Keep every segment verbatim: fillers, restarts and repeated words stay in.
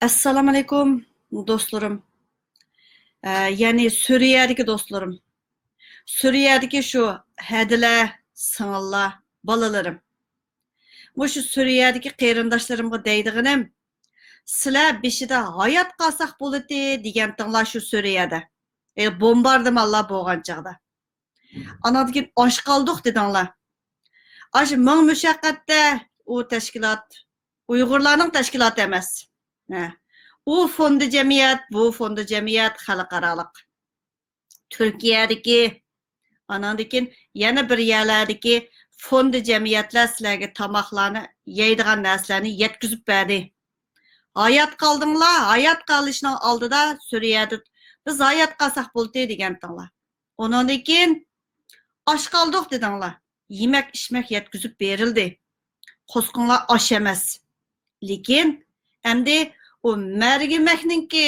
ئەسسالامۇئەلەيكۇم، دوستلىرىم. ئە، يەنى سۈرىيەدىكى دوستلىرىم. سۈرىيەدىكى شۇ ھەدىلەر، سىڭىللار، بالىلىرىم. مۇشۇ سۈرىيەدىكى قېرىنداشلىرىمغا دەيدىغىنىم، سىلەر بېشىدا ھايات قالساق بولىتى دېگەنتىڭلار شۇ سۈرىيەدە. ئە، بومباردىمانلار بولغان چاغدا. ئاناندىن كېيىن ئاچ قالدۇق دېدىڭلار. ئاشۇ مىڭ مۇشەققەتتە ئۇ تەشكىلات ئۇيغۇرلارنىڭ تەشكىلاتى ئەمەس. ھە. ئۇ فوندى جەمئىيەت، بۇ فوندى جەمئىيەت خەلقئارالىق. تۈركىيەدىكى، ئاناندىن كېيىن يەنە بىر يەرلەردىكى فوندى جەمئىيەتلەر سىلەرگە تاماقلارنى، يەيدىغان نەرسىلەرنى يەتكۈزۈپ بەردى. ھايات قالدىڭلار، ھايات قېلىشنىڭ ئالدىدا سۈرىيەدە بىز ھايات قالساق بولدى دېگەنتىڭلار. ئۇنىڭدىن كېيىن ئاچ قالدۇق دېدىڭلار. يېمەك، ئىچمەك يەتكۈزۈپ بېرىلدى. قورسىقىڭلار ئاچ ئەمەس. لېكىن ئەمدى ئۇ مەرگىمەكنىڭكى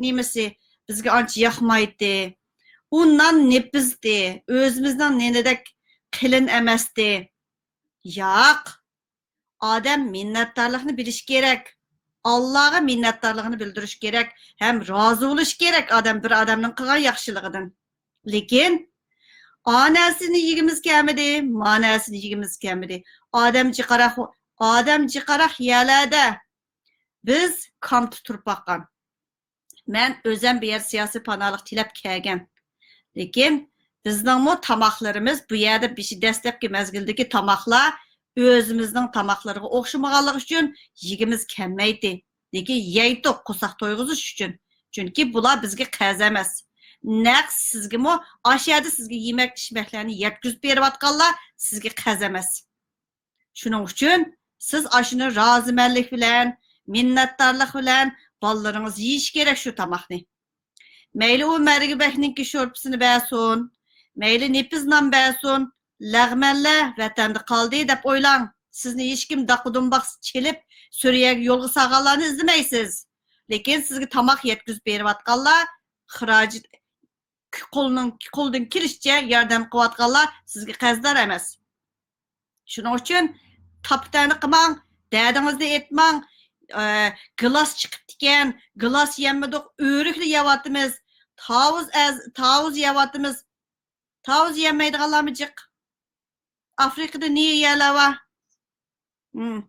نېمىسى بىزگە ئانچە ياقمايتتى. ئۇ نان نېپىزتى، ئۆزىمىزنىڭ نېنىدەك قېلىن ئەمەستى. ياق. ئادەم مىننەتدارلىقنى بىلىشى كېرەك. ئاللاغا مىننەتدارلىقىنى بىلدۈرۈشى كېرەك ھەم رازى بولۇشى كېرەك ئادەم بىر ئادەمنىڭ قىلغان ياخشىلىقىدىن. لېكىن ئا نەرسىنى يېگۈمىز كەلمىدى، ما نەرسىنى يېگۈمىز كەلمىدى. ئادەم جىقاراق، ئادەم جىقاراق يەرلەردە بىز كامپتا تۇرۇپ باققان. مەن ئۆزەم بۇ يەردە سىياسىي پاناھلىق تىلەپ كەلگەن. لېكىن بىزنىڭمۇ تاماقلىرىمىز بۇ يەردە بېشى دەسلەپكى مەزگىلدىكى تاماقلار ئۆزىمىزنىڭ تاماقلىرىغا ئوخشىمىغانلىقى ئۈچۈن يېگۈمىز كەلمەيتتى. لېكىن يەيتتۇق، قورساق تويغۇزۇش ئۈچۈن. چۈنكى بۇلار بىزگە قەرز ئەمەس. نەق سىزگىمۇ ئاشۇ يەردە سىزگە يېمەك ئىچمەكلەرنى يەتكۈزۈپ بېرىۋاتقانلار سىزگە قەرز ئەمەس. شۇنىڭ ئۈچۈن سىز ئاشۇنى رازىمەنلىك بىلەن، مىننەتدارلىق بىلەن بالىلىرىڭىز يېيىشى كېرەك شۇ تاماقنى. مەيلى ئۇ مەرگىبەكنىڭكى شورپىسىنى بەرسۇن، مەيلى نېپىز نان بەرسۇن، لەغمەنلەر ۋەتەندە قالدى دەپ ئويلاڭ. سىزنى ھېچكىم داققا دۇمباق چېلىپ، سۈرىيەگە يولغا سالغانلارنى ئىزدىمەيسىز. لېكىن سىزگە تاماق يەتكۈزۈپ بېرىۋاتقانلار خىراجىت قولنىڭ، قولدىن كېلىشىچە ياردەم قىلىۋاتقانلار سىزگە قەرزدار ئەمەس. شۇنىڭ ئۈچۈن تاپا-تەنە قىلماڭ، دەردىڭىزنى ئېيتماڭ، ئە، گىلاس چىقىپتىكەن، گىلاس يەممىدۇق، ئۆرۈكلا يەۋاتىمىز، تاۋۇز ئەز-، تاۋۇز يەۋاتىمىز. تاۋۇز يەمەيدىغانلارمۇ جىق. ئافرىقىدا نى يەرلەر بار. مم.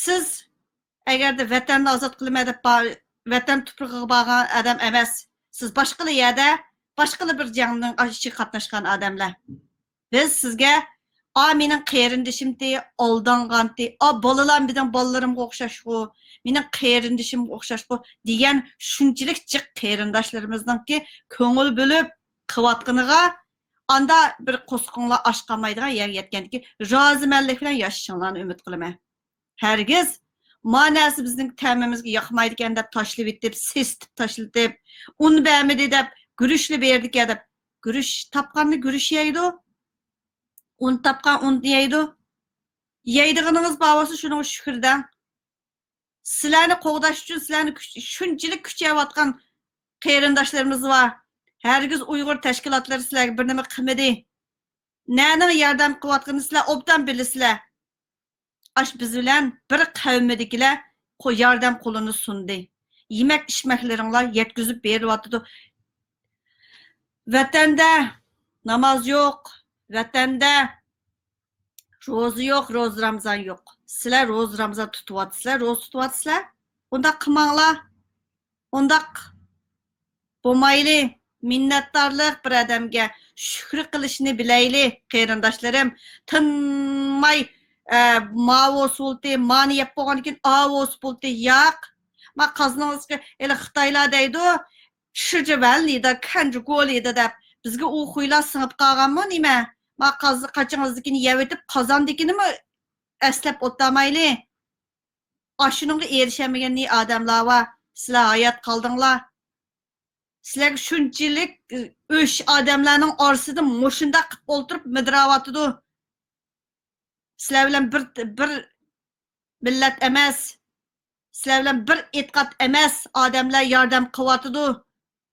سىز ئەگەردە ۋەتەننى ئازاد قىلىمەن دەپ بار-، ۋەتەن تۇپرىقىغا بارغان ئادەم ئەمەس. سىز باشقىلا يەردە، باشقىلا بىر جەڭنىڭ ئىچىگە قاتناشقان ئادەملەر. بىز سىزگە، «ئا، مېنىڭ قېرىندىشىمتى، ئالدانغانتى، ئا، بالىلار مېنىڭ بالىلىرىمغا ئوخشاشقۇ، مېنىڭ قېرىندىشىمغا ئوخشاشقۇ» دېگەن شۇنچىلىك جىق قېرىنداشلىرىمىزنىڭكى كۆڭۈل بۆلۈپ قىلىۋاتقىنىغا، ئاندا بىر قورسىقىڭلار ئاچ قالمايدىغان يەرگە يەتكەندىكىن رازىمەنلىك بىلەن ياشىشىڭلارنى ئۈمىد قىلىمەن. ھەرگىز، «ما نەرسە بىزنىڭ تەمىمىزگە ياقمايدىكەن» دەپ تاشلىۋېتىپ، سېسىتىپ تاشلىتىپ، «ئۇن بەرمىدى» دەپ گۈرۈچلا بېرىدىكەن دەپ، گۈرۈچ تاپقاننى گۈرۈچ يەيدۇ، ئۇن تاپقان ئۇن يەيدۇ. يەيدىغىنىڭىز بار بولسا شۇنىڭغا شۈكۈر دەڭ. سىلەرنى قوغداش ئۈچۈن سىلەرنى كۈچ-، شۇنچىلىك كۈچەۋاتقان قېرىنداشلىرىمىز بار. ھەرگىز ئۇيغۇر تەشكىلاتلىرى سىلەرگە بىر نېمە قىلمىدى. نەنىڭ ياردەم قىلىۋاتقىنىنى سىلەر ئوبدان بىلىسىلەر. ئاش بىز بىلەن بىر قەۋمىدىكىلەر قو-، ياردەم قولىنى سۇندى. يېمەك ئىچمەكلىرىڭلار يەتكۈزۈپ بېرىلىۋاتىدۇ. ۋەتەندە ناماز يوق، ۋەتەندە روزا يوق، روزا رامزان يوق. سىلەر روزا رامزان تۇتۇۋاتىسىلەر، روزا تۇتۇۋاتىسىلەر. ئۇنداق قىلماڭلار. ئۇنداق بولمايلى. مىننەتدارلىق بىر ئادەمگە شۈكرى قىلىشنى بىلەيلى، قېرىنداشلىرىم. تىنماي، ئە، ماۋۇ سۇلتى، مانى يەپ بولغاندىن كېيىن ئاۋۇ سۇلتى ياق. ما قازىنىڭىزغا ھېلى خىتايلار دەيدۇ، 吃着碗里的看着锅里的 دەپ. بىزگە ئۇ خۇيلار سىڭىپ قالغانمۇ نېمە؟ ما قاز-، قاچىڭىزدىكىنى يەۋېتىپ، قازاندىكىنىمۇ ئەسلەپ ئولتۇرمايلى. ئاشۇنىڭغا ئېرىشەلمىگەن نى ئادەملەر بار. سىلەر ھايات قالدىڭلار. سىلەرگە شۇنچىلىك ئۆش ئادەملەرنىڭ ئارىسىدا مۇشۇنداق قىلىپ ئولتۇرۇپ مىدىراۋاتىدۇ. سىلەر بىلەن بىر، بىر مىللەت ئەمەس. سىلەر بىلەن بىر ئېتىقاد ئەمەس ئادەملەر ياردەم قىلىۋاتىدۇ.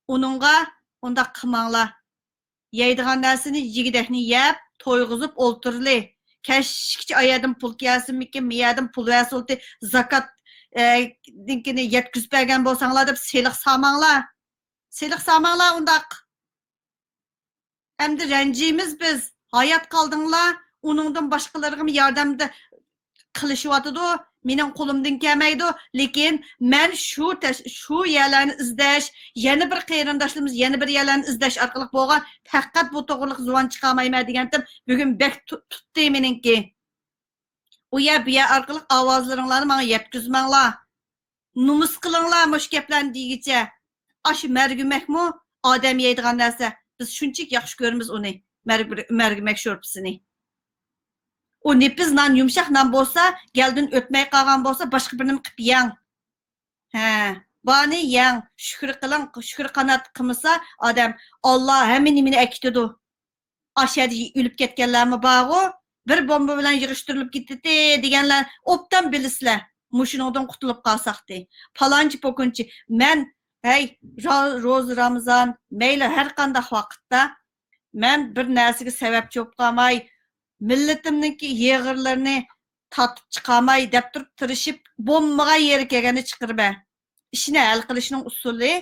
ئۇنىڭغا ئۇنداق قىلماڭلار. يەيدىغان نەرسىنى يېگۈدەكنى يەپ، تويغۇزۇپ ئولتۇرلى. كەچكىچە ئايەردىن پۇل كەلسىمىكىن، مىيەردىن پۇل بەرسىلتى، زاكات ئە، نىڭكىنى يەتكۈزۈپ بەرگەن بولساڭلار دەپ سېلىق سالماڭلار. سېلىق سالماڭلار ئۇنداق. ئەمدى رەنجىيمىز بىز. ھايات قالدىڭلار، ئۇنىڭدىن باشقىلىرىغىمۇ ياردەمدە قىلىشىۋاتىدۇ. مېنىڭ قولۇمدىن كەلمەيدۇ. لېكىن مەن شۇ تەش-، شۇ يەرلەرنى ئىزدەش، يەنە بىر قېرىنداشلىرىمىز يەنە بىر يەرلەرنى ئىزدەش ئارقىلىق بولغان، پەقەت بۇ توغرىلىق زۇۋان چىقارمايمەن دېگەنتىم، بۈگۈن بەك تۇ-، تۇتتى مېنىڭكى. ئۇ يەر، بۇ يەر ئارقىلىق ئاۋازلىرىڭلارنى ماڭا يەتكۈزمەڭلار. نومۇس قىلىڭلار مۇشۇ گەپلەرنى دېگۈچە. ئاشۇ مەرگۈمەكمۇ ئادەم يەيدىغان نەرسە. بىز شۇنچىلىك ياخشى كۆرىمىز ئۇنى، مەرگ-، مەرگۈمەك شورپىسىنى. ئۇ نېپىز نان، يۇمشاق نان بولسا، گەلدىن ئۆتمەي قالغان بولسا، باشقا بىرنېمە قىلىپ يەڭ. ھە، بارنى يەڭ، شۈكۈر قىلىڭ، شۈكۈر قانات قىلمىسا ئادەم، ئاللا ھەممە نېمىنى ئەكېتىدۇ. ئاشەدە ئۆلۈپ كەتكەنلەرمۇ بارغۇ، بىر بومبا بىلەن يىغىشتۇرۇلۇپ كېتىتتى دېگەنلەر ئوبدان بىلىسىلەر. مۇشۇنىڭدىن قۇتۇلۇپ قالساقتى. پالانچى پوكۇنچى، مەن، ھەي، را-، روزا رامىزان، مەيلى ھەر قانداق ۋاقىتتا مەن بىر نەرسىگە سەۋەبچى بولۇپ قالماي، مىللىتىمنىڭكى يېغىرلىرىنى تارتىپ چىقارماي دەپ تۇرۇپ تىرىشىپ، بولمىغان يېرى كەلگەندە چىقىرىمەن. ئىشنى ھەل قىلىشنىڭ ئۇسۇلى،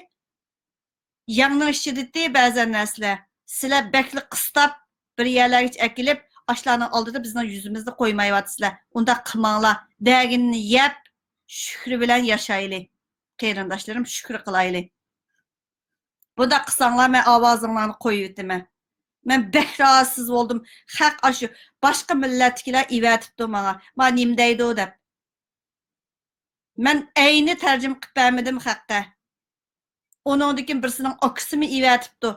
يەڭنىڭ ئىچىدىتى بەزەن نەرسىلەر. سىلەر بەكلا قىستاپ، بىر يەرلەرگىچە ئەكېلىپ، ئاشۇلارنىڭ ئالدىدا بىزنىڭ يۈزىمىزنى قويمايۋاتىسىلەر. ئۇنداق قىلماڭلار. دەگىنىنى يەپ، شۈكرى بىلەن ياشايلى. قېرىنداشلىرىم، شۈكرى قىلايلى. بۇنداق قىلساڭلار، مەن ئاۋازىڭلارنى قويۇۋېتىمەن. مەن بەك رازىسىز بولدۇم. خەق ئاشۇ باشقا مىللەتتىكىلەر ئېۋەتىپتۇ ماڭا. ما نېمە دەيدۇ دەپ. مەن ئەينى تەرجىمە قىلىپ بەرمىدىم خەققە. ئۇنىڭدىن كېيىن بىرسىنىڭ ئاكىسىمۇ ئېۋەتىپتۇ.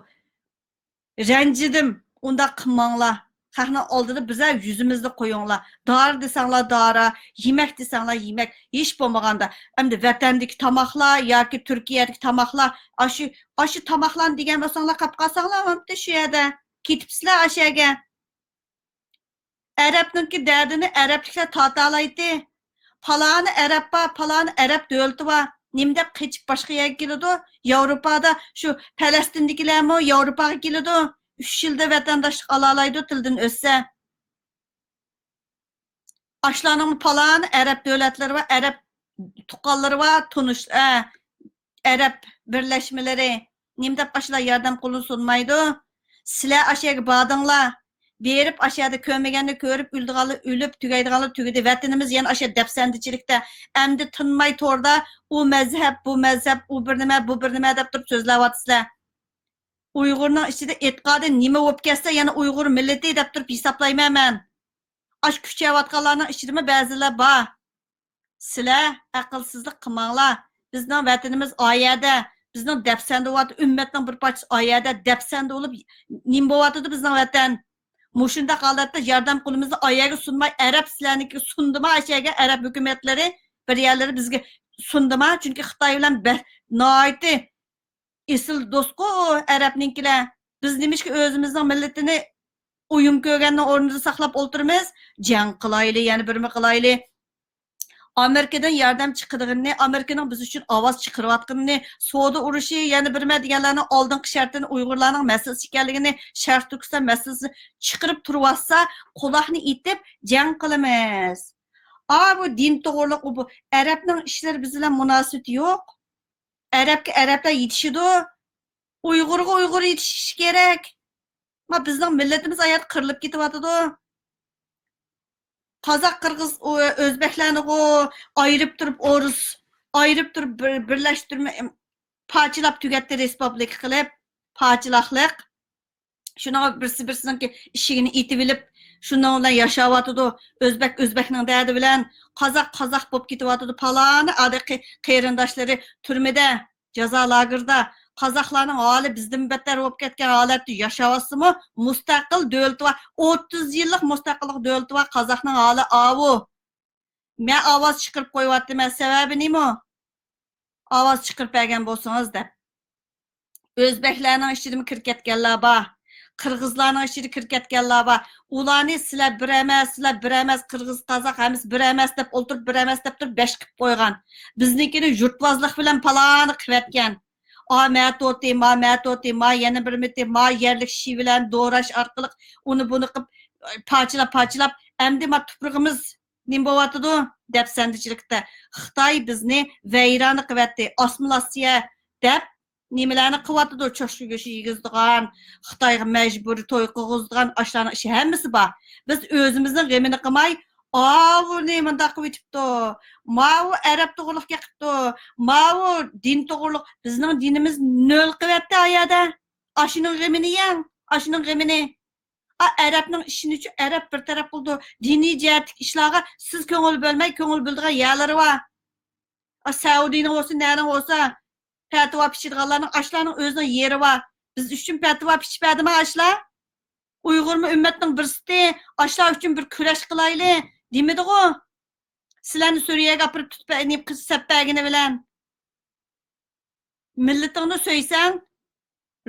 رەنجىدىم. ئۇنداق قىلماڭلار. خەقنىڭ ئالدىدا بىزە يۈزىمىزنى قويۇڭلار. دارا دېسەڭلار دارا، يېمەك دېسەڭلار يېمەك. ھېچ بولمىغاندا، ئەمدى ۋەتەندىكى تاماقلار ياكى تۈركىيەدىكى تاماقلار، ئاشۇ، ئاشۇ تاماقلارنى دېگەن بولساڭلار، قاپقالساڭلار، ئەمدى شۇ يەردە. كېتىپسىلەر ئاشۇ يەرگە. ئەرەبنىڭكى دەردىنى ئەرەبلىكلەر تارتالايتتى. پالانى ئەرەب بار، پالانى ئەرەب دۆلىتى بار. نېمە دەپ قېچىپ باشقا يەرگە كېلىدۇ؟ ياۋروپادا شۇ پەلەستىندىكىلەرمۇ ياۋروپاغا كېلىدۇ. ئۈچ يىلدا ۋەتەنداشلىق ئالالايدۇ، تىلدىن ئۆتسە. ئاشۇلارنىڭ پالانى ئەرەب دۆلەتلىرى بار، ئەرەب تۇغقانلىرى بار، تونۇش، ئە، ئەرەب بىرلەشمىلىرى. نېمە دەپ ئاشۇلار ياردەم قولىنى سۇنمايدۇ؟ سىلەر ئاشۇ يەرگە باردىڭلار. بېرىپ ئاشۇ يەردە كۆرمىگەننى كۆرۈپ، ئۆلىدىغانلار ئۆلۈپ، تۈگەيدىغانلار تۈگىدى. ۋەتىنىمىز يەنە ئاشۇ يەردە دەپسەندىچىلىكتە. ئەمدى تىنماي توردا ئۇ مەزھەپ، بۇ مەزھەپ، ئۇ بىر نېمە، بۇ بىر نېمە دەپ تۇرۇپ سۆزلەۋاتىسىلەر. ئۇيغۇرنىڭ ئىچىدە ئېتىقادى نېمە بولۇپ كەتسە، يەنە ئۇيغۇر مىللىتى دەپ تۇرۇپ ھېسابلايمەن مەن. ئاشۇ كۈچەۋاتقانلارنىڭ ئىچىدىمۇ بەزىلەر بار. سىلەر ئەقىلسىزلىق قىلماڭلار. بىزنىڭ ۋەتىنىمىز ئايەدە، بىزنىڭ دەپسەندە بولۇۋاتىدۇ، ئۈممەتنىڭ بىر پارچىسى ئايەدە دەپسەندە بولۇپ نېمە بولۇۋاتىدۇ بىزنىڭ ۋەتەن؟ مۇشۇنداق ھالەتتە ياردەم قولىمىزنى ئايەرگە سۇنماي، ئەرەب سىلەرنىڭكىگە سۇندىما؟ ئاشۇ يەرگە ئەرەب ھۆكۈمەتلىرى بىر يەرلىرى بىزگە سۇندىما؟ چۈنكى خىتاي بىلەن بە-، ناھايىتى ئېسىل دوستقۇ ئەرەبنىڭكىلەر. بىز نېمىشقا ئۆزىمىزنىڭ مىللىتىنى ئويۇن كۆرگەننىڭ ئورنىدا ساقلاپ ئولتۇرىمىز؟ جەڭ قىلايلى، يەنە بىرمە قىلايلى. ئامېرىكىدىن ياردەم چىقىدىغىنىنى، ئامېرىكىنىڭ بىز ئۈچۈن ئاۋاز چىقىرىۋاتقىنىنى، سودا ئۇرۇشى، يەنە بىرمە دېگەنلەرنىڭ ئالدىنقى شەرتىنى ئۇيغۇرلارنىڭ مەسىلىسى ئىكەنلىكىنى، شەرقىي تۈركىستان مەسىلىسىنى چىقىرىپ تۇرۇۋاتسا، قۇلاقنى ئېتىپ جەڭ قىلىمىز. ئا، بۇ دىن توغرۇلۇق، بۇ ئەرەبنىڭ ئىشلىرى بىز بىلەن مۇناسىۋىتى يوق. ئەرەبكە ئەرەبلەر يېتىشىدۇ، ئۇيغۇرغا ئۇيغۇر يېتىشىشى كېرەك. ما بىزنىڭ مىللىتىمىز ئاياغدا قىرىلىپ كېتىۋاتىدۇ. قازاق، قىرغىز، ئۆ-، ئۆزبەكلەرنىغۇ ئايرىپ تۇرۇپ ئورۇس، ئايرىپ تۇرۇپ بىر-، بىرلەشتۈرمە-، پارچىلاپ تۈگەتتى، رېسپۇبلىكا قىلىپ، پارچىلاقلىق. شۇنىڭغا بىرسى بىرسىنىڭكى ئىشىكىنى ئېتىۋېلىپ، شۇنىڭ بىلەن ياشاۋاتىدۇ. ئۆزبەك ئۆزبەكنىڭ دەردى بىلەن، قازاق قازاق بولۇپ كېتىۋاتىدۇ. پالانى ئادەي قېرىنداشلىرى تۈرمىدە، جازا لاگېرىدا. قازاقلارنىڭ ھالى بىزدىن بەتتەر بولۇپ كەتكەن ھالەتتە ياشاۋاتسىمۇ، مۇستەقىل دۆلىتى بار، ئوتتۇز يىللىق مۇستەقىللىق دۆلىتى بار قازاقنىڭ ھالى ئاۋۇ. مەن ئاۋاز چىقىرىپ قويۇۋاتىمەن، سەۋەبى نېمە؟ ئاۋاز چىقىرىپ بەرگەن بولسىڭىز دەپ. ئۆزبەكلەرنىڭ ئىچىدىمۇ كىرىپ كەتكەنلەر بار. قىرغىزلارنىڭ ئىچىدە كىرىپ كەتكەنلەر بار. ئۇلارنى سىلەر بىر ئەمەس، سىلەر بىر ئەمەس، قىرغىز، قازاق ھەممىسى بىر ئەمەس دەپ ئولتۇرۇپ، بىر ئەمەس دەپ تۇرۇپ بەش قىلىپ قويغان. بىزنىڭكىنى يۇرتۋازلىق بىلەن پالانى قىلىۋەتكەن. ئا مەتوتى، ما مەتوتى، ما يەنە بىر مىتى، ما يەرلىك شى بىلەن دوراش ئارقىلىق ئۇنى بۇنى قىلىپ، پارچىلاپ، پارچىلاپ، ئەمدى ما تۇپرىقىمىز نېمە بوۋاتىدۇ؟ دەپسەندىچىلىكتە خىتاي بىزنى ۋەيرانە قىلىۋەتتى، ئاسسىمىلياتسىيە دەپ نېمىلەرنى قىلىۋاتىدۇ؟ چوشقا گۆشى يېگۈزىدىغان، خىتايغا مەجبۇرىي توي قىلغۇزىدىغان ئاشۇلارنىڭ ئىشى ھەممىسى بار. بىز ئۆزىمىزنىڭ غېمىنى قىلماي، ئاۋۇنى مۇنداق قىلىۋېتىپتۇ، ماۋۇ ئەرەب توغرىلىق گەپ قىپتۇ، ماۋۇ دىن توغرىلىق، بىزنىڭ دىنىمىز نۆل قىلىۋەتتى ئا يەردە. ئاشۇنىڭ غېمىنى يەڭ، ئاشۇنىڭ غېمىنى. ئا، ئەرەبنىڭ ئىشىنى ئۈچۈن ئەرەب بىر تەرەپ قىلىدۇ. دىنىي جەھەتتىكى ئىشلارغا سىز كۆڭۈل بۆلمەي، كۆڭۈل بۆلىدىغان يەرلىرى بار. ئا، سەئۇدىنىڭ بولسۇن، نەنىڭ بولسا، پەتىۋا پىچىدىغانلارنىڭ ئاشۇلارنىڭ ئۆزىنىڭ يېرى بار. بىز ئۈچۈن پەتىۋا پىچىپ بەردىما ئاشۇلار؟ ئۇيغۇرمۇ ئۈممەتنىڭ بىرسىتى، ئاشۇلار ئۈچۈن بىر كۈرەش قىلايلى دېمىدىغۇ؟ سىلەرنى سۈرىيەگە ئاپىرىپ تۇتۇپ بە-، نېمە قىلىپ سەپ بەرگىنى بىلەن. مىللىتىڭنى سۆيسەڭ،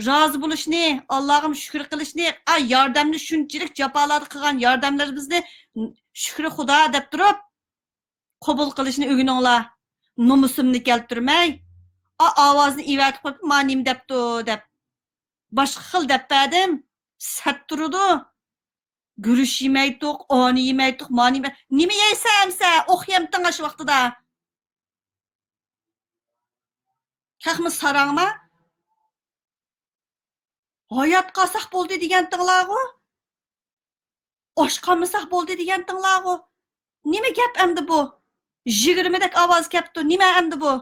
رازى بولۇشنى، ئاللاغا شۈكۈر قىلىشنى، ئا، ياردەمنى شۇنچىلىك جاپالاردا قىلغان ياردەملىرىمىزنى شۈكرى خۇدا دەپ تۇرۇپ، قوبۇل قىلىشنى ئۆگىنىڭلار. نومۇسۇمنى كەلتۈرمەي، ئا، ئاۋازنى ئېۋەتىپ قويۇپ، ما نېمە دەپتۇ دەپ. باشقا خىل دەپ بەردىم، سەت تۇرىدۇ. گۈرۈچ يېمەيتتۇق، ئانى يېمەيتتۇق، مانى يېمەي-، نېمە يەيسەن ئەمسە؟ ئوق يەمتىڭ ئاشۇ ۋاقتىدا. تېخىمۇ ساراڭما؟ ھايات قالساق بولدى دېگەنتىڭلارغۇ؟ ئاچ قالمىساق بولدى دېگەنتىڭلارغۇ؟ نېمە گەپ ئەمدى بۇ؟ يىگىرمىدەك ئاۋاز كەپتۇ. نېمە ئەمدى بۇ؟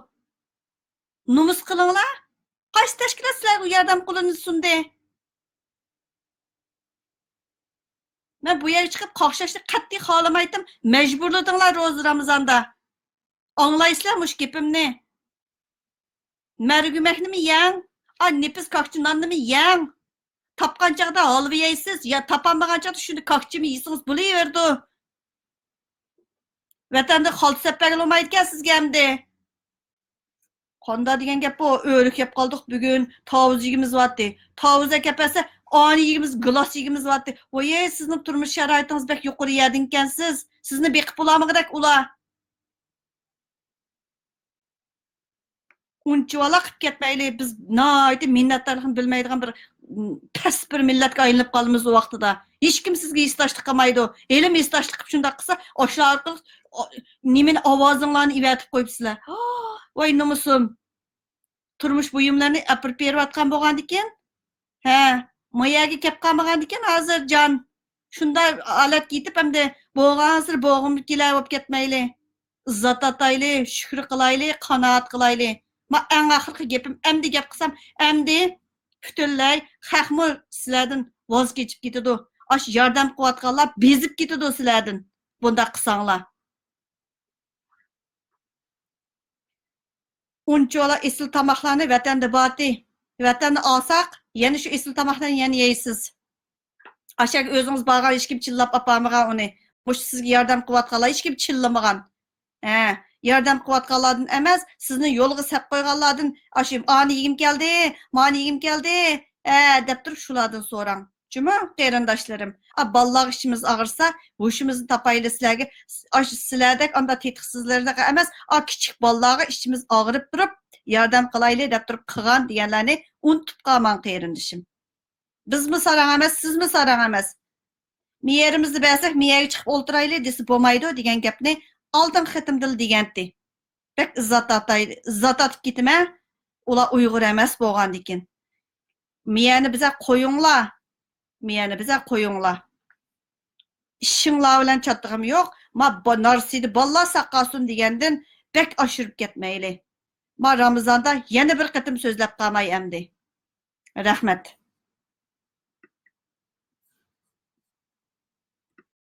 نومۇس قىلىڭلار. قايسى تەشكىلات سىلەرگە ياردەم قولىنى سۇندى؟ مەن بۇ يەرگە چىقىپ قاقشاشنى قەتئىي خالىمايتتىم. مەجبۇرلىدىڭلار روزا رامىزاندا. ئاڭلايسىلەر مۇشۇ گېپىمنى؟ مەرگۈمەكنىمۇ يەڭ، ئا، نېپىز كاكچا ناننىمۇ يەڭ. تاپقان چاغدا ھالۋا يەيسىز، يا تاپالمىغان چاغدا شۇنى كاكچىمۇ يېسىڭىز بولۇۋېرىدۇ. ۋەتەندە خالتا سەپ بەرگىلى بولمايدىكەن سىزگە ئەمدى. قاندا دېگەن گەپ بۇ، ئۆرۈك يەپ قالدۇق بۈگۈن، تاۋۇز يېگۈمىز بارتى. تاۋۇز ئەكەپ بەرسە، ئانى يېگۈمىز، گىلاس يېگۈمىز بارتى. ۋوي، سىزنىڭ تۇرمۇش شارائىتىڭىز بەك يۇقىرى يەردىنكەنسىز. سىزنى بېقىپ بولالمىغۇدەك ئۇلار. ئۇنچىۋالا قىپ كەتمەيلى، بىز ناھايىتى مىننەتدارلىقنى بىلمەيدىغان بىر، م، پەس بىر مىللەتكە ئايلىنىپ قالىمىز ئۇ ۋاقتىدا. ھېچكىم سىزگە ھېسداشلىق قىلمايدۇ. ھېلىمۇ ھېسداشلىق قىپ شۇنداق قىلسا، ئاشۇلار ئارقىلىق، ئا، نېمىنى، ئاۋازىڭلارنى ئېۋەتىپ قويۇپسىلەر. ۋاي نومۇسۇم. تۇرمۇش بۇيۇملىرىنى ئاپىرىپ بېرىۋاتقان بولغاندىكىن، ھە، ما يەرگە كەپ قالمىغاندىكىن ھازىر جان. شۇنداق ھالەتكە يېتىپ ئەمدى بولغانسېرى بولغۇم كېلە بولۇپ كەتمەيلى. ئىززەت ئاتايلى، شۈكرى قىلايلى، قانائەت قىلايلى. ما ئەڭ ئاخىرقى گېپىم، ئەمدى گەپ قىلسام، ئەمدى پۈتۈنلەي خەقمۇ سىلەردىن ۋاز كېچىپ كېتىدۇ. ئاشۇ ياردەم قىلىۋاتقانلار بېزىپ كېتىدۇ سىلەردىن، بۇنداق قىلساڭلار. ئۇنچىۋالا ئېسىل تاماقلارنى ۋەتەندە بارتى. ۋەتەندە ئالساق، يەنە شۇ ئېسىل تاماقلارنى يەنە يەيسىز. ئاشەگە ئۆزىڭىز بارغان، ھېچكىم چىللاپ ئاپارمىغان ئۇنى. مۇشۇ سىزگە ياردەم قىلىۋاتقانلار ھېچكىم چىللىمىغان. ھە، ياردەم قىلىۋاتقانلاردىن ئەمەس، سىزنى يولغا سەپ قويغانلاردىن، ئاشۇ ئانى يېگۈم كەلدى، مانى يېگۈم كەلدى، ھە، دەپ تۇرۇپ شۇلاردىن سوراڭ. جۇمۇ قېرىنداشلىرىم، ئا، بالىلارغا ئىچىمىز ئاغرىسا، ھوشىمىزنى تاپايلى سىلەرگە، ئاشۇ سىلەردەك ئاندا تېتىقسىزلىرىغا ئەمەس، ئا، كىچىك بالىلارغا ئىچىمىز ئاغرىپ تۇرۇپ، ياردەم قىلايلى دەپ تۇرۇپ قىلغان دېگەنلەرنى ئۇنتۇپ قالماڭ قېرىندىشىم. بىزمۇ ساراڭ ئەمەس، سىزمۇ ساراڭ ئەمەس. مېيەرىمىزنى بەرسەك، مېيەرگە چىقىپ ئولتۇرايلى دېسە بولمايدۇ دېگەن گەپنى ئالدىنقى قېتىمدىلا دېگەنتى. بەك ئىززەت ئاتاي-، ئىززەت ئاتىپ كېتىمەن، ئۇلار ئۇيغۇر ئەمەس بولغاندىكىن. مېيەرنى بىزە قويۇڭلار، مېيەرنى بىزە قويۇڭلار. ئىشىڭلار بىلەن چاتىقىم يوق. ما با-، نارسىدە بالىلار ساقالسۇن دېگەندىن بەك ئاشۇرۇپ كەتمەيلى. ما رامىزاندا يەنە بىر قېتىم سۆزلەپ قالماي ئەمدى. رەھمەت.